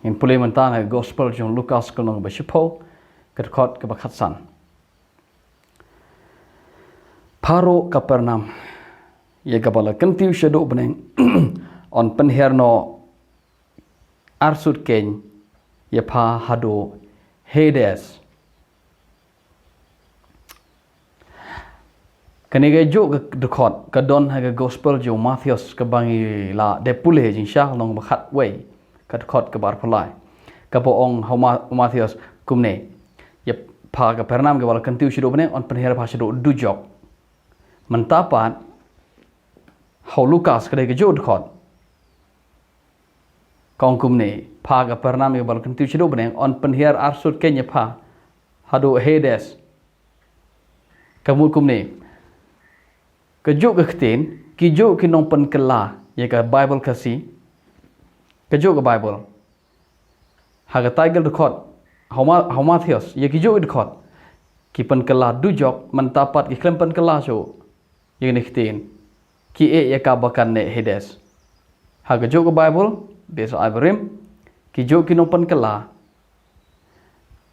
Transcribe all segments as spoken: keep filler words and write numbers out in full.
Ngin pule mynta na Gospel jong Lukas ka lynnong ba shiphew, ka dkhot kaba khatsan. Pha ruh Kapernaum, ïa kaba la kyntiew shaduh bneng, yn pynhiar noh arsut keiñ ïa pha haduh Hades. Kane kajuh ka dkhot ka don ha ka Gospel jong u Mathaios kaba ngi la dep pule jingshisha, lynnong ba khatwei, ka dkhot kaba arphew lai. Kaba ong ha u Ma-, u Mathaios kumne: Ïa pha Kapernaum, kaba la kyntiew shaduh bneng, yn pynhiar ïa pha shaduh dujok. Mynta pat ha u Lukas ka dei kajuh ka dkhot. Ka ong kumne: Pha Kapernaum, ïa kaba la kyntiew shaduh bneng, yn pynhiar arsut keiñ ïa pha haduh Hades. Ka mut kumne: Kajuh ka ktien, kijuh ki nongpynkylla ïa ka Baibl Khasi, kajuh ka Baibl, ha katai ka dkhot ha u Ma-, ha u Mathaios, ïa kijuh ki dkhot ki pynkylla dujok, mynta pat ki khlem pynkylla shuh ïa kane ka ktien, ki ïeh ïa kaba kane Hades. Ha kajuh ka Baibl, bad sa ai barim, kijuh ki nongpynkylla,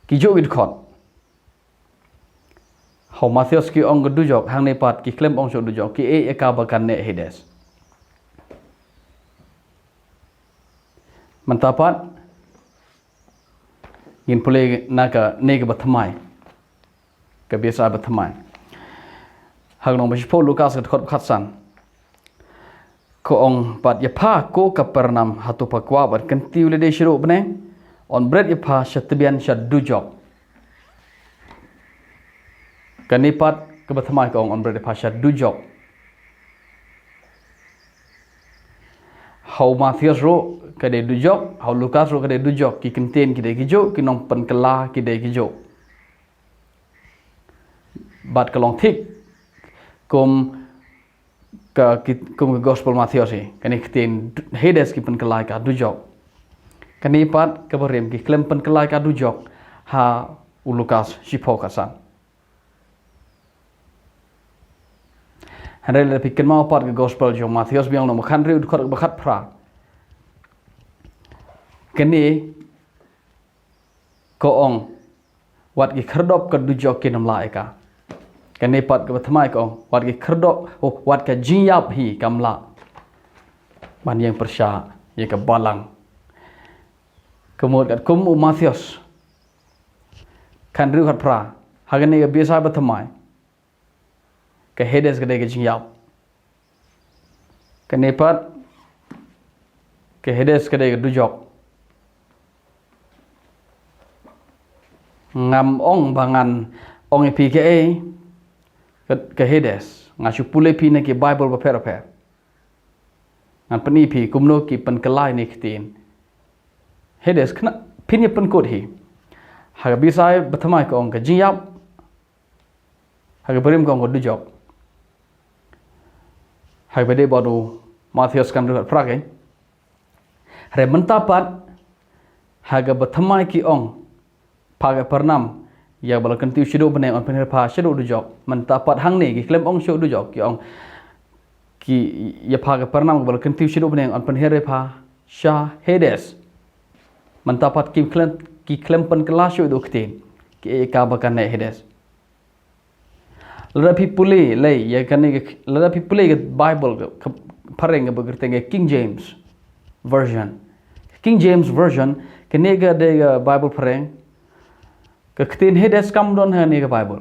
kijuh ki dkhot. Ha u Mathaios ki ong ka dujok, hangne pat ki khlem ong shuh dujok, ki ïeh ïa kaba kane Hades. Mynta pat ngin pule na kane kaba thymmai, kaba sa ai ba thymmai. Ha ka lynnong ba shiphew Lukas ka dkhot ba khatsan. Ka ong pat: Ïa pha ko Kapernaum, hato pha kwah ban kyntiew lade shaduh bneng? Yn bret ïa pha sha tbian sha dujok. Kane pat kaba thymmai ka ong: Yn bret ïa pha sha dujok. Ha u Mathaios ruh ka dei dujok, ha u Lukas ruh ka dei dujok, ki ktien ki dei kijuh, ki nongpynkylla ki dei kijuh. Bad ka long thik kum ka, ki, kum ka Gospel Mathaios hi, kane ka ktien Hades ki pynkylla ïa ka dujok. Kane pat kaba rim, ki khlem pynkylla ïa ka dujok ha u Lukas shiphew khatsan. Hynrei lada phi kynmaw pat ka Gospel jong u Mathaios, biang lynnong ba khathynriew, dkhot ba khatphra, kane ka ong: Wat ki khyrdop ka dujok kin ym lah ïa ka. Kane pat kaba thymmai ka ong: Wat ki khyrdop, oh, wat ka jingïap hi kam lah ban ïeng pyrshah ïa ka balang. Ka mut katkum u Mathaios khathynriew khatphra, ha kane kaba sa ai ba thymmai, ka Hades ka dei ka jingïap. Kane pat, ka Hades ka dei ka dujok. Ngam ong ba ngan ong ïa phi kaei ka, ka Hades. Nga shu pule phi na ki Baibl bapher bapher. Ngan pyni ïa phi kumno ki pynkylla ïa kane ka ktien Hades, kane phin ïa pynkut hi. Ha kaba sa ai ba thymmai ka ong ka jingïap, ha kaba rim ka ong ka dujok. Ha kaba dei bad u Mathaios khathynriew khatphra keiñ. Hynrei mynta pat, ha kaba thymmai ki ong: Pha Kapernaum, ïa kaba la kyntiew shaduh bneng, yn pynhiar ïa pha shaduh dujok. Mynta pat hangne ki khlem ong shuh dujok, ki ong, ki, ïa pha Kapernaum, kaba la kyntiew shaduh bneng, yn pynhiar ïa pha sha Hades. Mynta pat ki khlem, ki khlem pynkylla shuh ïa ka ktien, ki ïeh ïa kaba kane Hades. Lada phi pule lei ïa kane ka, lada phi pule ka Baibl ka, ka phareng kaba kyrteng ka King James Version. King James Version, kane ka dei ka Baibl phareng. Ka ktien Hades kam don ha kane ka Baibl.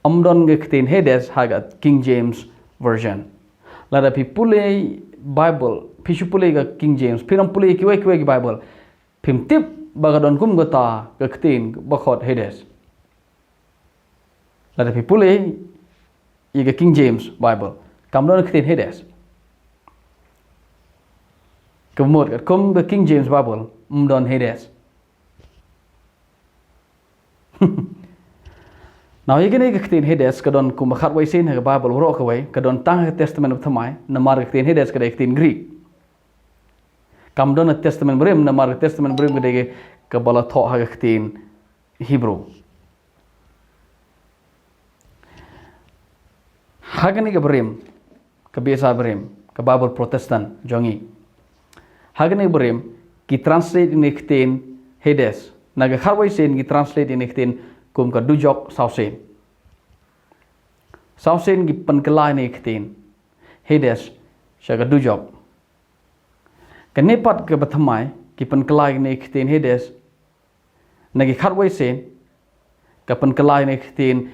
Ym don ka ktien Hades ha ka King James Version. Lada phi pule Baibl, phi shu pule ka King James, phi ym pule kiwei kiwei ki Baibl, phim tip ba ka don kum kata ka ktien ba khot Hades. Lada phi pule ïa ka King James Bible, kam don ka ktien Hades. Ka mut katkum ka King James Bible, ym don Hades. Nau ïa kane ka ktien Hades ka don kumba khatwei sien ha ka Bible baroh kawei, ka don tang ha ka Testament Bathymmai, namar ka ktien Hades ka dei ka ktien Greek. Kam don ha Testament Barim, namar ka Testament Barim ka dei kaba la thoh ha ka ktien Hebrew. Ha kane ka barim, ka B S I barim, ka Bible Protestant jong ngi, ha kane ka barim, ki translate ïa kane ka ktien Hades. Na ka khatwei sien ki translate ïa kane ka ktien kum ka dujok saw sien. Saw sien ki pynkylla ïa kane ka ktien Hades sha ka dujok. Kane pat kaba thymmai ki pynkylla ïa kane ka ktien Hades. Na ki khatwei sien ka pynkylla ïa kane ka ktien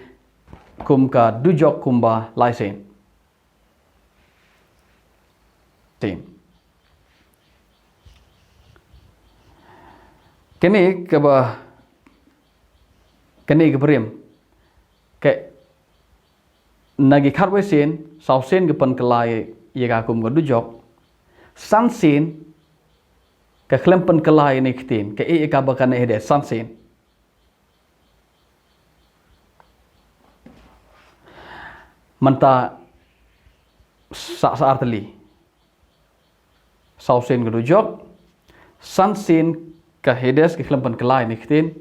kum ka dujok kumba lai sien. Sien. Kane kaba, kane kaba rim. Ka, na ki khatwei sien, saw sien ka pynkylla ïa ka kum ka dujok. San sien ka khlem pynkylla ïa kane ka ktien, kaei kaba kane Hades, san sien. Mynta sa, sa artylli. Saw sien ka dujok, san sien ka Hades ka khlem pynkylla ïa kane ka ktien,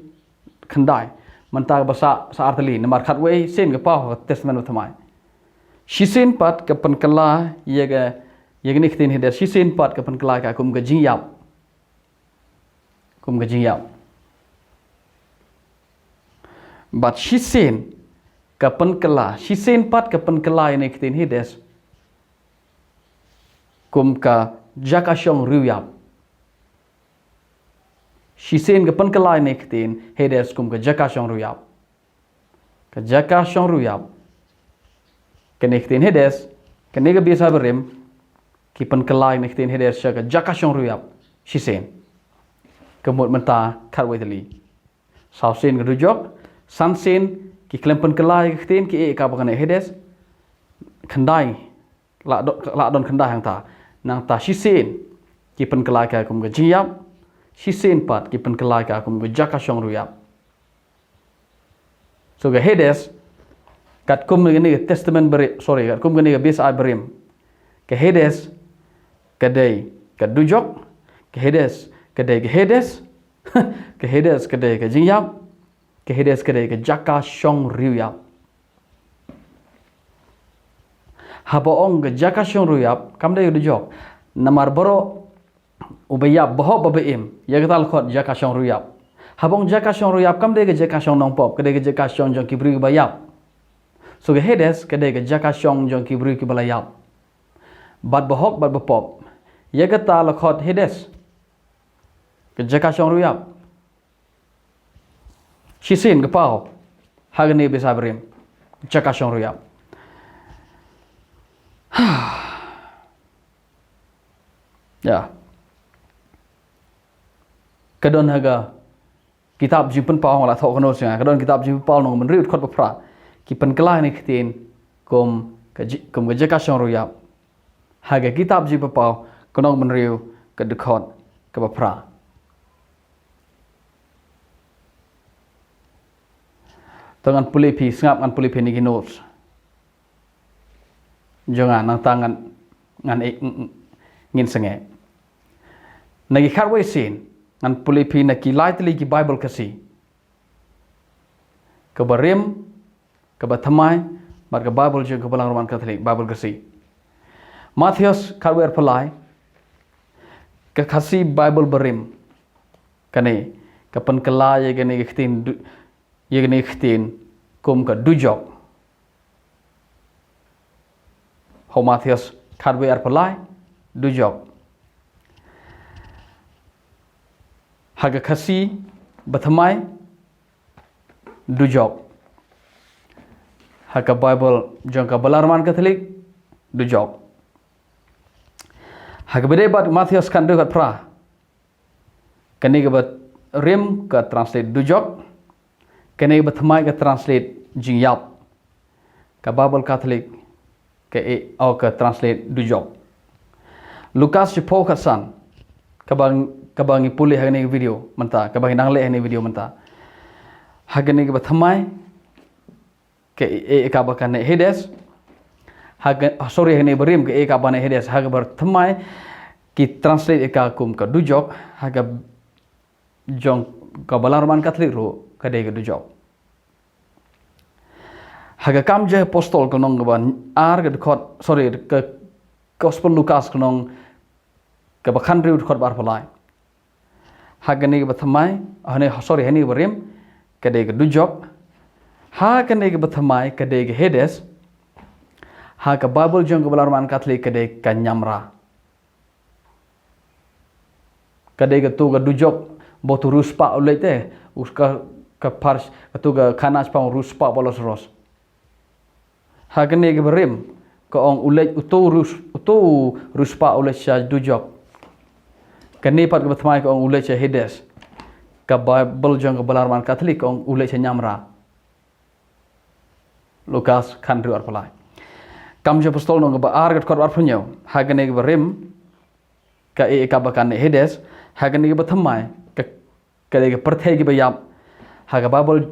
khyndai. Mynta kaba sa, sa artylli, namar khatwei sien ka paw ha ka Testament bathymmai. Shisien pat ka pynkylla ïa ka, ïa kane ka ktien Hades, shisien pat ka pynkylla ïa ka kum ka jingïap. Kum ka jingïap. Bad shisien ka pynkylla, shisien pat ka pynkylla ïa kane ka ktien Hades kum ka jaka shong riewïap. Shisien ka pynkylla ïa kane ka ktien Hades kum ka jaka shong riewïap. Ka jaka shong riewïap. Kane ka ktien Hades, kane ka biasa barim, ki pynkylla ïa kane ka ktien Hades sha ka jaka shong riewïap shisien. Ka mut mynta khatwei tylli. Saw sien ka dujok, san sien ki khlem pynkylla ïa ka ktien, kaei kaba kane Hades, khyndai, la don, la don khyndai hangta. Nangta shisien ki pynkylla ïa ka kum ka jingïap, shisien pat ki pynkylla ïa ka kum ka jaka shong riewïap. So ka Hades, katkum kane ka Testament barim, sorry, katkum kane ka biasa barim. Ka Hades ka dei ka dujok, ka Hades ka dei ka Hades, ka Hades ka dei ka jingïap, ka Hades ka dei ka jaka shong riewïap. Haba ong ka jaka shong riewïap, kam dei ka dujok. Namar baroh uba ïap, bahok bad ba im, ïa kata la khot jaka shong riewïap. Haba ong jaka shong riewïap, kam dei ka jaka shong nongpop, ka dei ka jaka shong jong ki briew kiba ïap. So ka Hades ka dei ka jaka shong jong ki briew kiba la ïap. Bad bahok bad bapop, ïa kata la khot Hades, ka jaka shong riewïap. Shisien ka paw ha kane ka biasa barim, jaka shong riewïap. Ya. Ka don ha ka kitab Jingpynpaw, nga la thoh kano sha nga, ka don kitab Jingpynpaw lynnong bynriew dkhot ba phra. Ki pynkylla ïa kane ka ktien kum ka ji-, kum ka jaka shong riewïap. Ha ka kitab Jingpynpaw lynnong bynriew ka dkhot kaba phra. To ngan pule phi, sngap ngan pule phi na ki notes jong nga, nangta ngan, ngan, eh, ng-, ng-, ngin sangeh. Na ki khatwei sien ngan pule phi na ki lai tylli ki Baibl Khasi. Kaba rim, kaba thymmai, bad ka Baibl jong ka Balang Roman Katholik, Baibl Khasi. Mathaios khatwei arphew lai, ka Khasi Baibl barim. Kane ka pynkylla ïa kane ka ktien du-, ïa kane ka ktien kum ka dujok. Ha u Mathaios khatwei arphew lai, dujok. Ha ka Khasi bathymmai, dujok. Ha ka Baibl jong ka Balang Roman Katholik, dujok. Ha kaba ïadei bad Mathaios khathynriew khatphra, kane kaba rim ka translate dujok, kane kaba thymmai ka translate jingïap. Ka Baibl Katholik ka e, oh, ka translate dujok. Lukas shiphew khatsan, kaba, kaba ngi pule ha kane ka video mynta, kaba ngi nang leh ha kane ka video mynta. Ha kane kaba thymmai, ka e, e, kaba kane Hades. Ha ka, sorry, ha kane ba rim ka e kaba ne Hades. Ha kaba thymmai ki translate ïa ka kum ka dujok. Ha ka jong ka Balang Roman Katholik ruh ka dei ka dujok. Ha ka Kam Jong ki Apostol ka lynnong kaba ar ka dkhot, sorry, ka Gospel Lukas ka lynnong kaba khathynriew dkhot ba arphew lai. Ha kane kaba thymmai, oh, ne, sorry, ha kane kaba rim, ka dei ka dujok. Ha kane kaba thymmai, ka dei ka Hades. Ha ka Baibl jong ka Balang Roman Katholik ka dei ka Niamra. Ka dei kato ka dujok ba uto u riewspah u leit te, u ka, ka pharsh, kato ka khana shaphang u riewspah ba los ros. Ha kane kaba rim, ka ong u leit uto u riew, uto u riewspah u leit sha dujok. Kane pat kaba thymmai ka ong u leit sha Hades. Ka Baibl jong ka Balang Roman Katholik ka ong u leit sha Niamra. Lukas khathynriew arphew lai. Kam jong Apostol lynnong kaba ar ka dkhot arphew hynñiew. Ha kane kaba rim, ka e ka ba kane Hades, ha kane kaba thymmai, ka, ka dei ka pyrthei kaba ïap, ha ka Baibl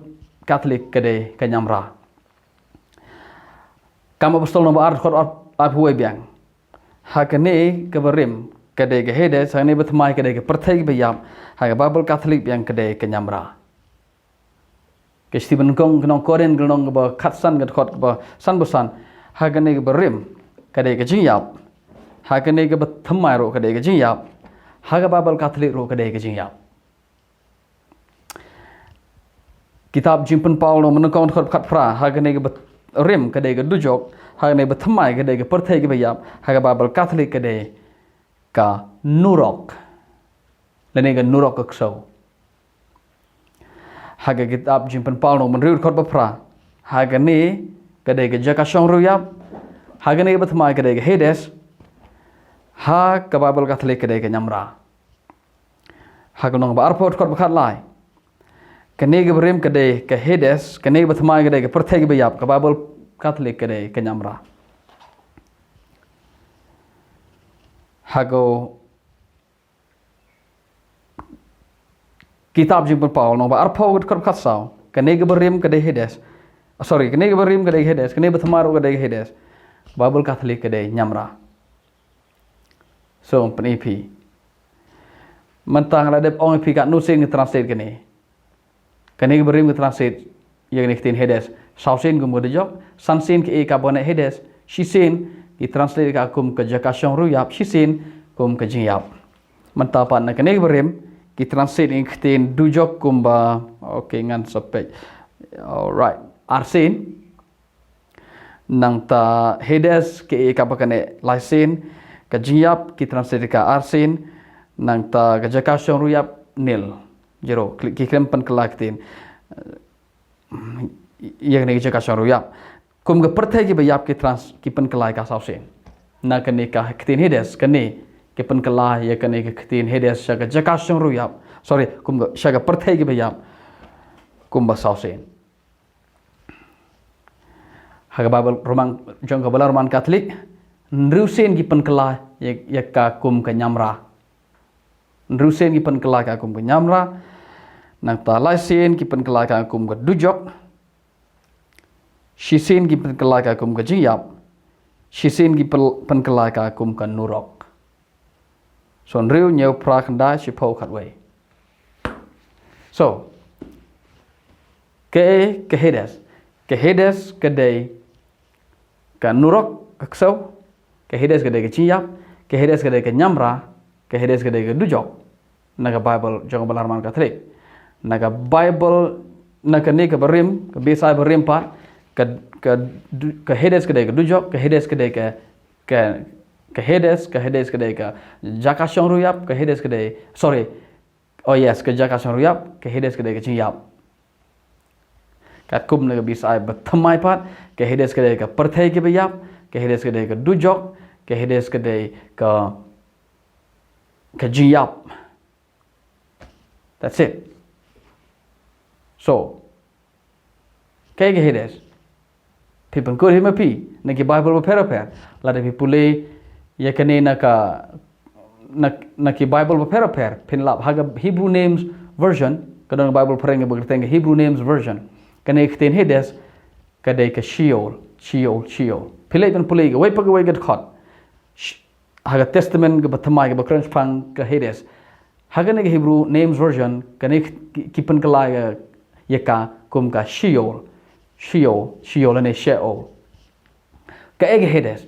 Katholik ka dei ka Niamra. Kam Apostol lynnong ba ar dkhot ar, arphew wei biang. Ha kane kaba rim, ka dei ka Hades, ha kane ba thymmai ka dei ka pyrthei kaba ïap, ha ka Baibl Katholik biang ka dei ka Niamra. Ka shithi ba nyngkong ka nong Korinth ka lynnong kaba khatsan ka dkhot kaba sanphew san, ha kane kaba rim, ka dei ka jingïap. Ha kane kaba thymmai ruh ka dei ka jingïap. Ha ka Baibl Katholik ruh ka dei ka jingïap. Kitab Jingpynpaw lynnong ba nyngkong dkhot khatphra, ha kane kaba rim ka dei ka dujok, ha kane ba thymmai ka dei ka pyrthei kaba ïap, ha ka Baibl Katholik ka dei ka nurok. Lane ka nurok ka ksew. Ha ka kitab Jingpynpaw lynnong ba hynriew dkhot ba phra, ha kane ka dei ka jaka shong riewïap, ha kane ba thymmai ka dei ka Hades, ha ka Baibl Katholik ka dei ka Niamra. Ha ka lynnong ba arphew dkhot ba khatlai, kane kaba rim ka dei ka Hades, kane ba thymmai ka dei ka pyrthei kaba ïap, ka Baibl Katholik ka dei ka Niamra. Ha ka kitab Jingpynpaw lynnong ba arphew dkhot khatsaw, kane kaba rim ka dei Hades. Ah, sorry, kane kaba rim ka dei Hades, kane ba thymmai ruh ka dei Hades. Baibl Katholik ka dei Niamra. So, pyn-i phi. Mynta nga la dep ong ïa phi katno sien ngi translate kane. Kane kaba rim ngi translate ïa kane ka ktien Hades. Saw sien kum ka dujok, san sien ka e ka ba kane Hades, shi sien ngi translate ka kum ka jaka shong riewïap, shi sien kum ka jingïap. Mynta pat na kane kaba rim ngi translate ïa ka ktien dujok kumba, okay, ngan sa peit. Alright. Ar sien. Nangta Hades ka e ka ba kane lai sien, ka jingïap ki translate ka ar sien, nangta ka jaka shong riewïap nil. Zero, ki, ki khlem pynkylla ktien. Ïa kane ka jaka shong riewïap. Kum ka pyrthei kaba ïap ki trans, ki pynkylla ka saw sien. Na kane ka ktien Hades, kane ki pynkylla ïa kane ka ktien Hades sha ka jaka shong riewïap. Sorry, kum ka, sha ka pyrthei kaba ïap. Kumba saw sien. Ha ka Baibl Roman, jong ka Balang Roman Katholik, hynriew sien ki pynkylla ïa, ïa ka kum ka Niamra. Hynriew sien ki pynkylla ka kum ka Niamra. Nangta lai sien ki pynkylla ka kum ka dujok. Shi sien ki pynkylla ka kum ka jingïap. Shi sien ki pyn-, pynkylla ka kum ka nurok. So hynriew, hynñiew, phra, khyndai, shiphew, khatwei. So, ka e ka Hades. Ka Hades ka dei ka nurok ka ksew. Ka Hades ka dei ka jingïap. Ka Hades ka dei ka Niamra. Ka Hades ka dei ka dujok. Na ka Baibl jong ka Balang Roman Katholik. Na ka Baibl, na kane kaba rim, ka B S I ba rim pat, ka, ka du-, ka Hades ka dei ka dujok, ka Hades ka dei ka, ka, ka Hades, ka Hades ka dei ka jaka shong riewïap, ka Hades ka dei, sorry, oh yes, ka jaka shong riewïap, ka Hades ka dei ka jingïap. Katkum na ka B S I ba thymmai pat, ka Hades ka dei ka pyrthei kaba ïap, ka Hades ka dei ka dujok, ka Hades ka dei ka, ka jingïap. That's it. So, kaei ka Hades? Phi pynkut hi ma phi na ki Baibl bapher bapher. Lada phi pule ïa kane na ka, na, na ki Baibl bapher bapher, phin lap ha ka Hebrew Names Version, ka don ka Baibl phareng kaba kyrteng ka Hebrew Names Version. Kane ka ktien Hades ka dei ka Sheol, Sheol, Sheol. Phi leit ban pule kawei pa kawei ka dkhot. Sh-, ha ka Testament kaba thymmai kaba kren shaphang ka Hades. Ha kane ka Hebrew Names Version, kane ki, ki pynkylla ïa ka kum ka Sheol. Sheol, Sheol lane Sheol. Kaei ka Hades?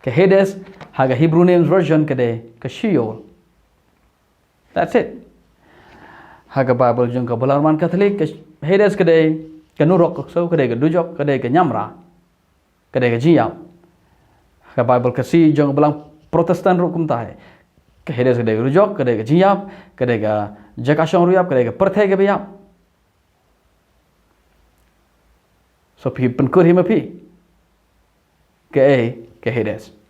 Ka Hades, ha ka Hebrew Names Version ka dei ka Sheol. That's it. Ha ka Baibl jong ka Balang Roman Katholik, ka Hades ka dei ka nurok, ka ksew ka dei ka dujok, ka dei ka ñiamra, ka dei ka jingïap. Ha ka Baibl Khasi jong ka Balang Protestant ruh kumta hi. Ka Hades ka dei ka dujok, ka dei ka jingïap, ka dei ka jaka shong ruh ïap, ka dei ka pyrthei kaba ïap. So phi pynkur hi ma phi. Kaei ka Hades?